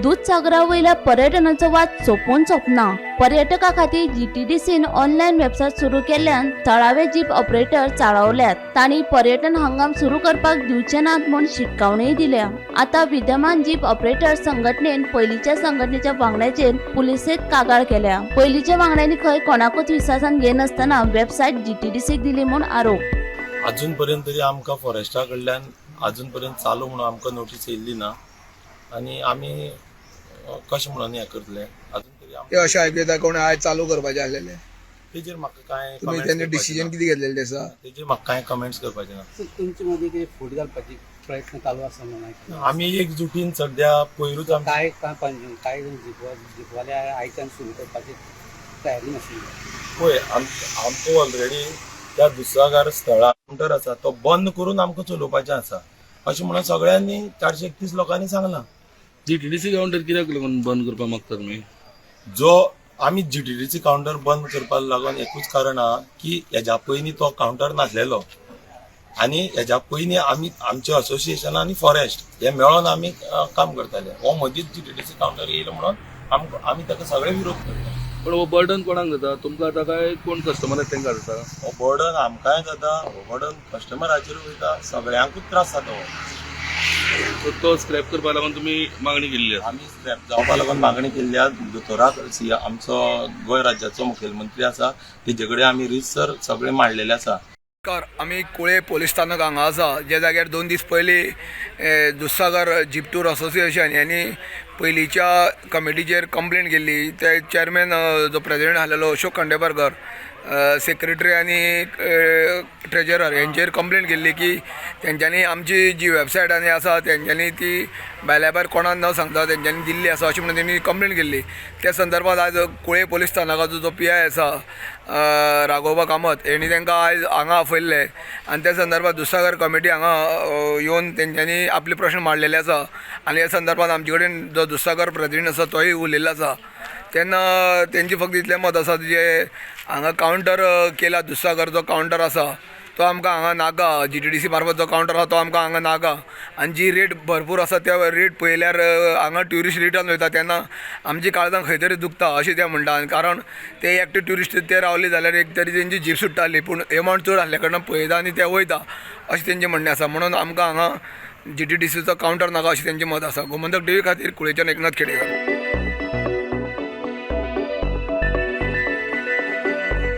दुधसागरा वयल्या पर्यटनाचो वाद सोंपून सोंपना. पर्यटका खातीर जीटीडीसीन ऑनलायन वेबसायट सुरू केल्ल्यान थळावे जीप ऑपरेटर चाळवल्यात. तांणी पर्यटन हंगाम सुरू करपाक दिवचे नात म्हूण शिटकावणीय दिल्या. आता विद्यमान जीप ऑपरेटर संघटनेन पयलींच्या संघटनेच्या वांगड्याचेर पुलिसेत कागाळ केल्या. पयलींच्या वांगड्यांनी खंय कोणाकूच विस्वासान घेनासतना वेबसायट जीटीडीसीक दिली म्हूण आरोप. अजून पर्यंत तरी आमकां फॉरेस्टा कडल्यान अजून पर्यंत चालू म्हणून आमकां नोटीस येयल्ली ना आनी आमी कशें म्हणून हें करतले अजून तरी ते आमकां अशें आयकता कोण आयज चालू करपाचें आसलेलें. तेजेर म्हाका कांय तुमी comments तेन्ना करपाचे डिसिजन ना. कितें घेतलेलें आसा? तेजेर म्हाका कांय कमेंट्स करपाचे ना. सर, तुमचे मदीं कितें फूट घालपाची प्रयत्न चालू आसा म्हणून आयकलां. आमी एकजुटीन सद्या पयरूच आमची काय काय काय जाण जिपवाले आयच्यान सुरू करपाची तयारी नाशिल्ली. पळय, आमकां ऑलरेडी त्या दुधसागर स्थळा कावंटर आसा तो बंद करून आमकां चलोवपाचें आसा अशें म्हणून सगळ्यांनी 431 लोकांनी सांगलां. जीटीडीसी काउंटर कित्याक लागून बंद करपाक मागता तुमी? जो आमी जीटीडीसी कावंटर बंद करपाक लागून एकूच कारण आहा की हेज्या पयलीं तो कावंटर नासलेलो आनी हेज्या पयलीं आमी आमचे असोसिएशन आनी फॉरेस्ट हे मेळोन आमी काम करताले. हो मदींच जीटीडीसी कावंटर येयलो म्हणून आमकां आमी ताका सगळे विरोध करता. पण हो बर्डन कोणाक जाता? तुमकां जाता काय कोण कस्टमर आसा तांकां जाता? हो बर्डन आमकांय जाता, हो बर्डन कस्टमराचेर वयता, सगळ्यांकूच त्रास जाता हो. सो तो स्क्रॅप करपाक लागून तुमी मागणी केल्ली आसा? आमी स्क्रॅप जावपा लागून मागणी केल्ली आहा. दोतोराक आमचो गोंय राज्याचो मुखेलमंत्री आसा तेजे कडेन आमी रितसर सगळे मांडलेले आसा. नमस्कार, आमी कुळे पोलीस स्थानक हांगा आसा, ज्या जाग्यार 2 दीस पयलीं दुधसागर जीप टूर असोसिएशन यांनी पयलींच्या कमिटीचेर कंप्लेन केल्ली. ते चेअरमॅन जो प्रेजिडेंट आसलेलो अशोक खांडेपारकर, सेक्रेटरी आनी ट्रेजरर हेंचेर कंप्लेन केल्ली की तेंच्यांनी आमची जी वेबसायट आनी आसा तेंच्यांनी ती भायल्या भायर कोणाक न सांगता तेंच्यांनी दिल्ली आसा अशें म्हणून तेणी कंप्लेन केल्ली. त्या संदर्भात आयज कुळे पोलीस स्थानकाचो जो पी I आसा राघोबा कामत हेणी तांकां आयज हांगा आपयल्ले आनी त्या संदर्भात दुधसागर कमिटी हांगा येवन तेंच्यांनी आपले प्रश्न मांडलेले आसा आनी ह्या संदर्भात आमचे कडेन जो दुधसागर प्रेजिडेंट आसा तोय उलयल्लो आसा. तेन्ना तेंचें फक्त इतलें मत आसा जे हांगा कावंटर केला दुधसागर जो कावंटर आसा तो आमकां हांगा नाका, जीटीडीसी मार्फत जो कावंटर आसा तो आमकां हांगा नाका आनी जी रेट भरपूर आसा त्या रेट पळयल्यार हांगा ट्युरिस्ट रिटर्न वयता तेन्ना आमची काळजां खंय तरी दुखता अशें ते म्हणटा. आनी कारण ते एकटे ट्युरिस्ट ते रावले जाल्यार एक तरी तेंची जीप सुट्टाली, पूण एमावंट चड आसल्या कारणान पळयता आनी ते वयता अशें तेंचें म्हणणें आसा. म्हणून आमकां हांगा जीटीडीसीचो कावंटर नाका अशें तेंचें मत आसा. गोमंतक टीव्ही खातीर कुळेच्यान एकनाथ खेडेकर.